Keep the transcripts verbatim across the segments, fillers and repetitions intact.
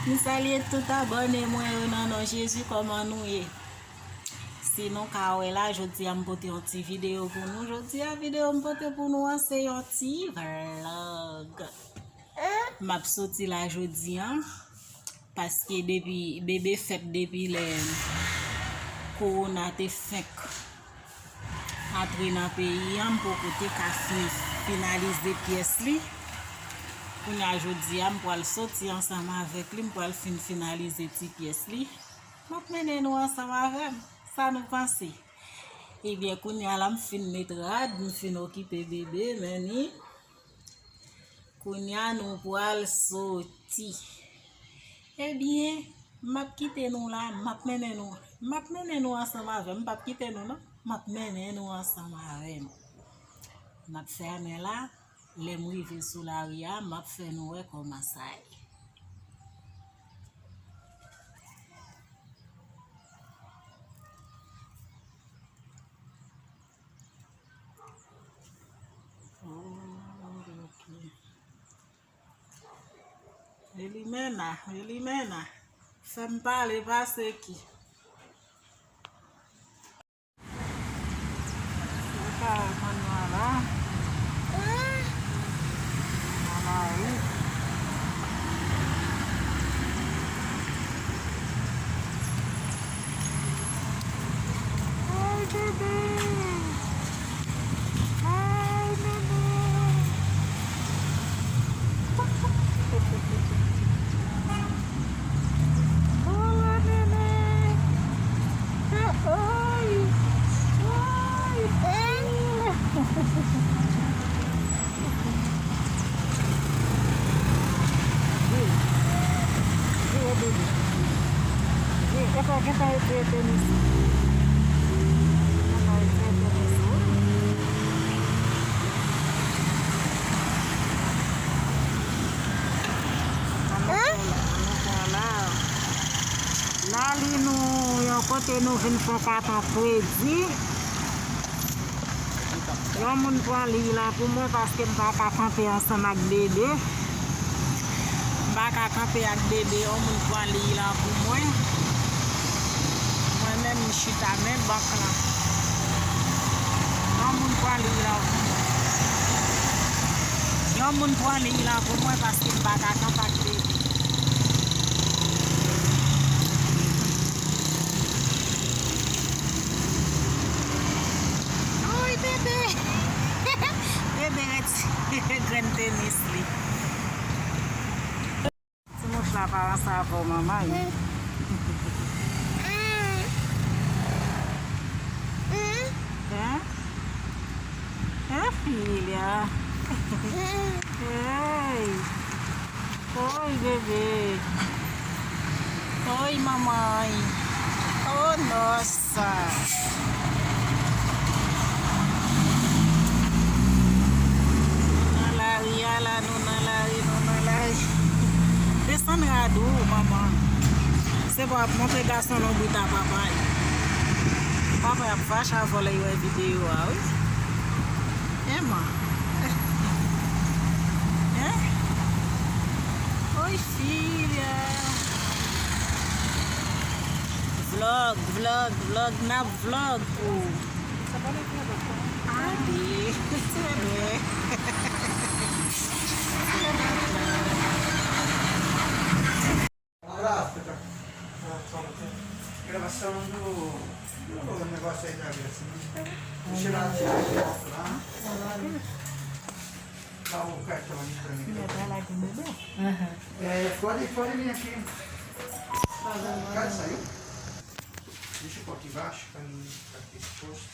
M salye tout abòne mwen yo nan non Jezi, kòman nou ye? Si nou ka wè la, jodi a m pote yon ti videyo pou nou. Jodi a videyo m pote pou nou an se yon ti vlòg. M ap soti la jodi a, paske depi bebe fèt, depi lè kowona te fenk antre nan peyi a, m poko te ka fin, finalize pyès li. Kounye a jodi a, m pral soti ansanm avèk li, m pral fin finalize ti pyès li. M ap mennen nou ansanm avè m. Sa nou panse? Ebyen, kounye a la, m fin met rad, m fin okipe bebe, men ni. Kounye a, nou pral soti. Ebyen, m ap kite nou la, m ap mennen nou, m ap mennen nou ansanm avè m, m p ap kite nou non, m ap mennen nou ansanm avè m. M ap fèmen la, lè m rive sou lari a, m ap fè nou wè kòman sa ye. Oh, ok. Elimena, Elimena. Fè m pale pase ki. Se pa manman la. Manman wi. Ay, bebe. Ay, bebe. Hola, bebe. Ay, ay, ay. Lali nou yon kote nou vin fè katon kredi. Yon moun pran liy la pou mwen paske m pa ka kanpe ansanm ak bebe. M pa ka kanpe ak bebe, yon moun pran liy la pou mwen. Mwen menm m chita men bank lan. Yon moun pran liy la pou mwen. Yon moun pran liy la pou mwen paske m pa ka kanpe ak bebe. Oy, bebe! Bebe retire grenn tenis li. Ti mouch la pa ansanm avè w, manman. Hein? Hein, filha? Hey! Oi, bebê. Oi, mamãe. Oh, nossa. Nou nan lari a la, nou nan lari, nou nan lari. Desann rad ou, manman. Se pou ap montre gason lonbrit a papa yo. Papa y ap fache avè w lè y wè videyo a, wi. Emma. Hein? Oi, filha. Vlog, vlog, vlog, n ap vlog pou. Ade, se vre. Gravação do, do negócio aí da Grécia, né? Deixa eu lá tirar aqui, lá. Dá o cartão ali pra mim. Aham. É, pode, pode vir aqui. Cara, saiu? Deixa eu pôr aqui embaixo pra mim ficar aqui exposto.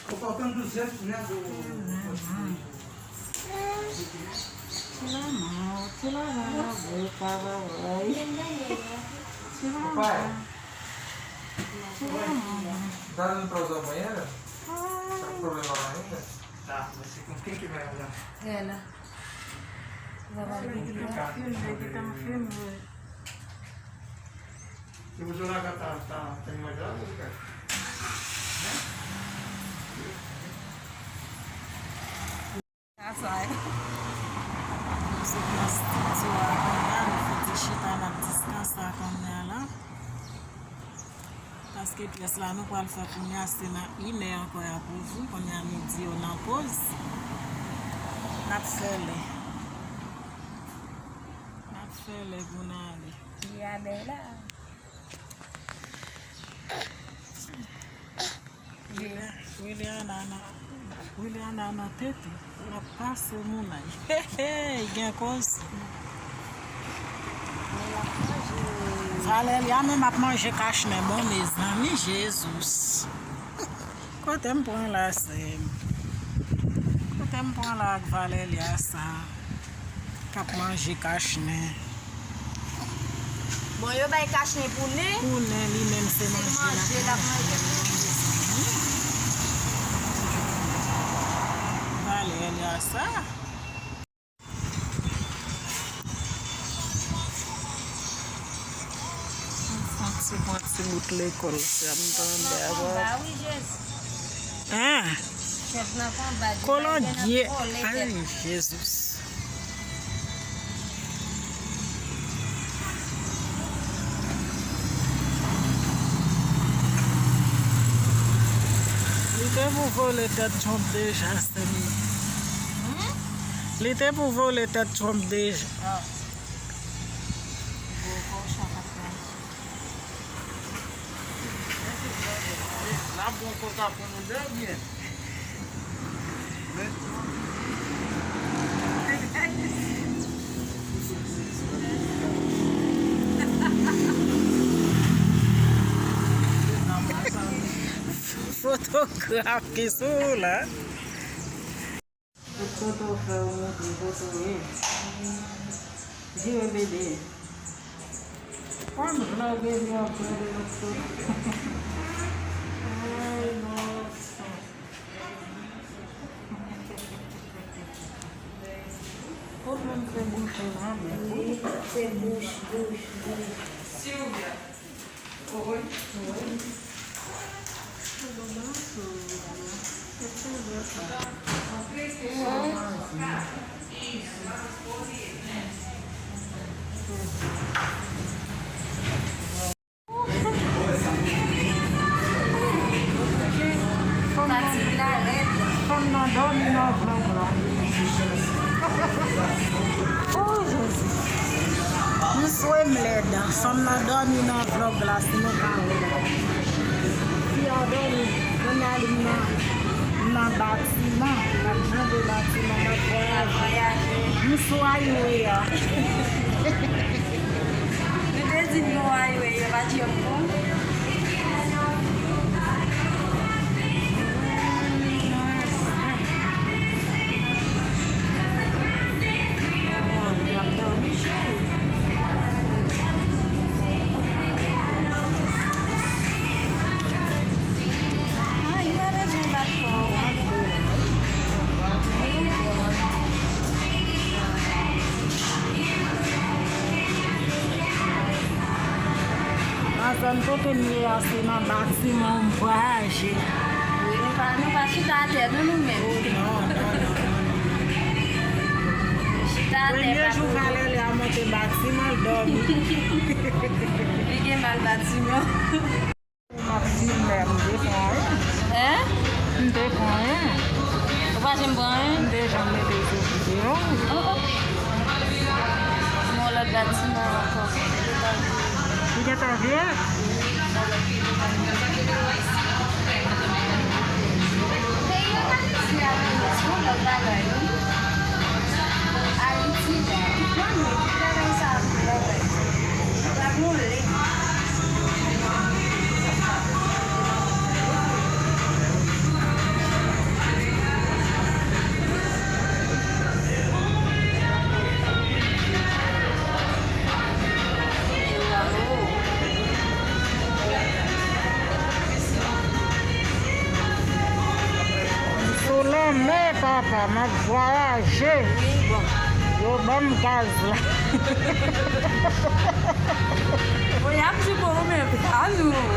Tá faltando duzentos, né? Do... Tira a mão, tira a mão da boca, vai. Tira a mão. Tira a mão. Dá pra usar a banheira? Tá com problema lá ainda? Tá, mas com quem que vai usar? Ela. Vai, vai, vai. Complicado, né? Tem que ter um filme. Se você largar, tá, tá, tá em uma grávida, cara. Né? Ke pyès la nou pral fè kounye a, se nan inè ankò y ap ouvri, kounye a midi yo nan poz. N ap fè lè. N ap fè lè pou n ale. Li a bèl la. Williana nan, Williana nan tete. L ap pase moulay. Hey, hey, gen koze. Valeria menm ap manje kachnen bon, mezanmi, Jezus. Kote m pran la, sè m? Kote m pran la ak Valeria sa? K ap manje kachnen. Bon, yo bay kachnen pou nen. Pou nen, li menm se manje l ap manje. Valeria sa. M santi pran ti bout lekòl sa m tande avè w. Hein? Kolon gye. Ay, Jezus. Li te pou vole tèt Trump deja, sè m. Li te pou vole tèt Trump deja. N ap bon koka pou nou de byen. Fotograf ki sou ou la. Tout kote w fè w montre kote w ye. Jire bebe. Kòm vlog bebe ap vlog lòt kote. Ay, non. Ou menm se bouch ou nan men. Wi, se bouch, bouch, bouch. Silvia. Fanm nan dòmi nan vlog la. Oh, Jezi. M swe m lèd. Fanm nan dòmi nan vlog la, si nou pa wè. Fi a dòmi. Kounye a li nan, nan batiman. L ap jande batiman, l ap vwayaje. M sou highway a. Nou te di n gon highway, yo pa t janm bon. Nan zòn kote m ye a, se nan batiman m vwayaje. Wi, nou pa, nou pa chita atè, non, nou menm. Oh, non, non, non, non, non. Chita atè. Premye jou Valeria monte batiman, l dòmi. Li gen mal batiman. M ap filme, m te pran anyen. Hein? M te pran anyen. Ou pa janm pran anyen? M te janm mete sou videyo. Oh, oh. Yon lòt batiman ankò. Li gentan vye? Peyi Ayiti a vin yon lòt bagay, wi. Ayiti la. Mwen menm, bagay sa a vin yon lòt bagay. Bagay nou lè. M sou lanmè, papa, m ap vwayaje. Yo ban m gaz la. Bon, y ap di bon, men pa nou.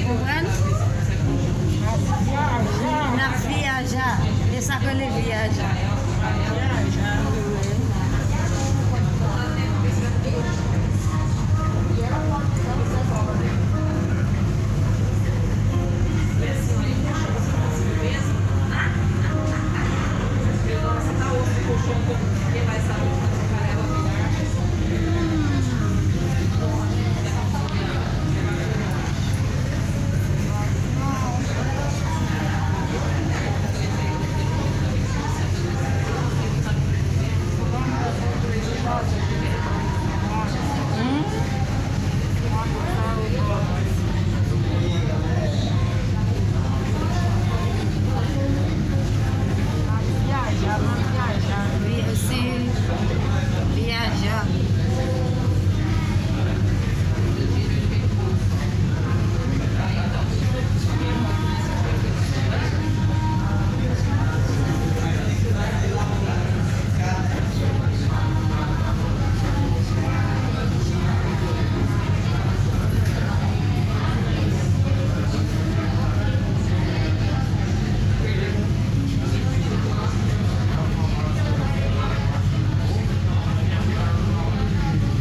Konprann? N ap vyaja. E sa k rele vyaja.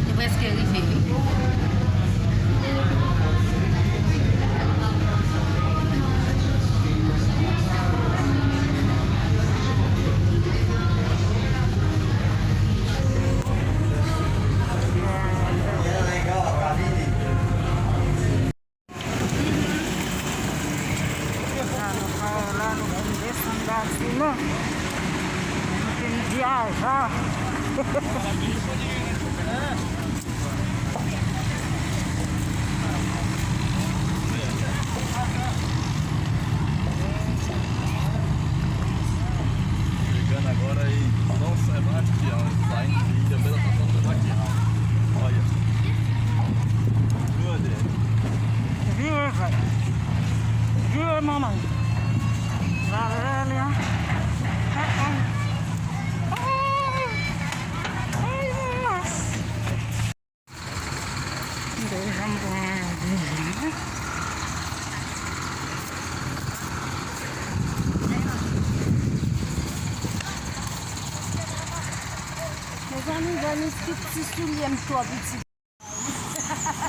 Nou prèske rive, wi. Sa nou fè la, nou vin desann batiman. Nou fin vyaja. Chegando agora em São Sebastião, saindo de Belo Horizonte daqui. Olha. Meu Deus. Vire, pai. Vire, mamãe. Valélia. Ai, ai. Ai, ai, ai. Deja m pran yon dezèm. Mezanmi, Janice, tout ti soulye m twò piti.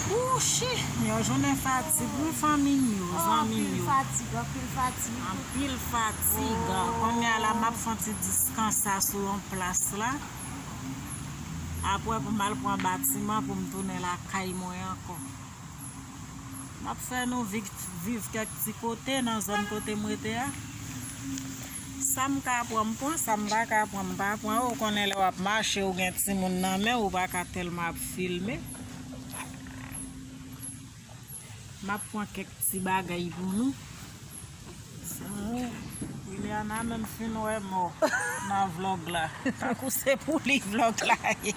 Wouchi! Yon jounen fatig, wi, fanmi m yo, zanmi m yo. Anpil fatig, anpil fatig. Anpil fatig. Kounye a la, m ap fè yon ti diskansa sou yon plas la. Apre, pou m al pran batiman pou m tounen lakay mwen ankò. M ap fè nou viv, viv kèk ti kote nan zòn kote m rete a. Sa m ka pran, m pran, sa m pa ka pran, m pa pran. Ou konnen lè w ap mache, ou gen timoun nan men w, ou pa ka tèlman ap filme. M ap pran kèk ti bagay pou nou. Liliana menm fin wè mò nan vlòg la. Tankou se pou li vlòg la ye.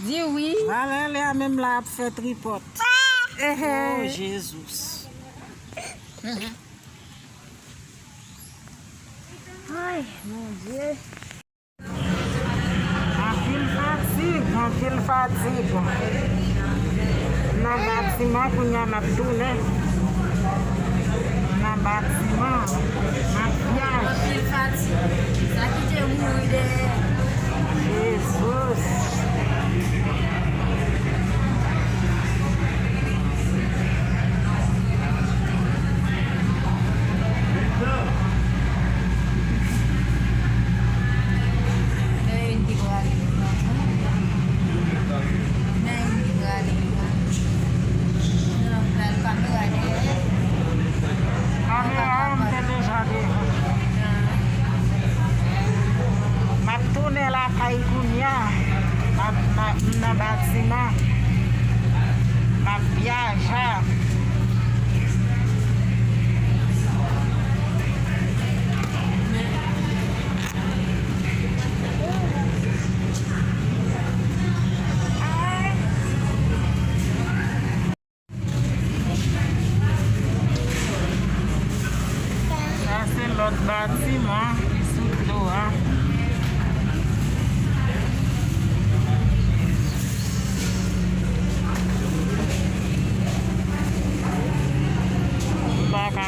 Di wi. Valè li a menm la ap fè tripòt. Oh, Jezous. Ay, Bondye. Anpil fatig, anpil fatig. Nan batiman, kounye a m ap tounen. Nan batiman, m ap vyaje. Anpil fatig. Sa kite mouri dèyè. Jezous. Kamera a, m te deja devan. M ap tounen lakay kounye a.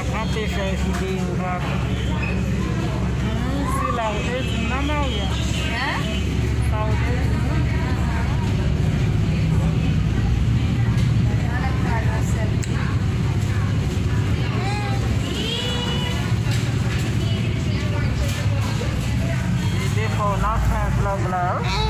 Kanpe fè videyo, kanpe. Hmm, sila ou te di m nan, Maria. Hein? Sa ou te di m nan. Li te fè w nan fen vlog la, wi.